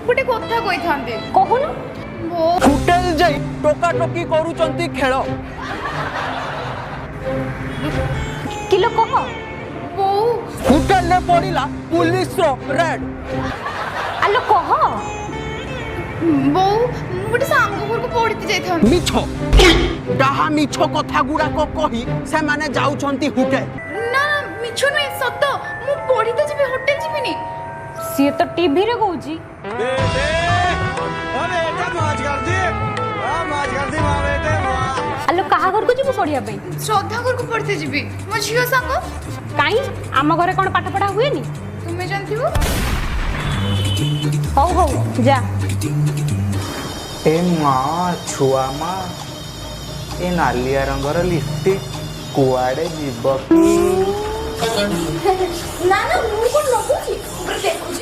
ଗୋଟେ କଥା କହିଥାନ୍ତି। କହୁନୁ। ବୋଉ। ହୋଟେଲ ଯାଇ ଟୋକା ଟୋକି କରୁଛନ୍ତି ଖେଳ। କିଲୋ, କହ। ବୋଉ। ହୋଟେଲରେ ପଡ଼ିଲା ପୁଲିସର ରେଡ୍। ଆଲୋ, କହ। ବୋଉ, ମୁଁ ଗୋଟେ ସାଙ୍ଗ ଘରକୁ ପଢିତେ ଯାଇଥାନ୍ତି। ମିଛ, ଡାହା ମିଛ କଥା ଗୁଡାକ କହି ସେମାନେ ଯାଉଛନ୍ତି ହୋଟେଲ। ନା ନା, ମିଛ ନୁହେଁ, ସତ। ମୁଁ ପଢିତେ ଯିବି, ହୋଟେଲ ଯିବିନି। ସିଏ ତ ଟିଭିରେ କହୁଛି। बेटे ओ बेटे, मौज कर दी, हाँ, मौज कर दी, वाह बेटे वाह। ଆଲୋ, କାହା ଘରକୁ ଯିବୁ ପଢିବା ପାଇଁ? ଶ୍ରଦ୍ଧା ଘରକୁ ପଢିତେ ଯିବି, ମୋ ଝିଅ ସାଙ୍ଗ। କାଇଁ, ଆମ ଘରେ କ'ଣ ପାଠ ପଢା ହୁଏନି? ତୁମେ ଜାଣିଥିବ। ହଉ ହଉ, ଯା। ଏ ମା, ଛୁଆ ମା, ଏ ନାଲିଆ ରଙ୍ଗର ଲିପଷ୍ଟିକ୍ କୁଆଡ଼େ ଯିବ କି? ନା ନା, ମୁଁ କ'ଣ ଲଗାଉଛି? ଦେଖୁଛି।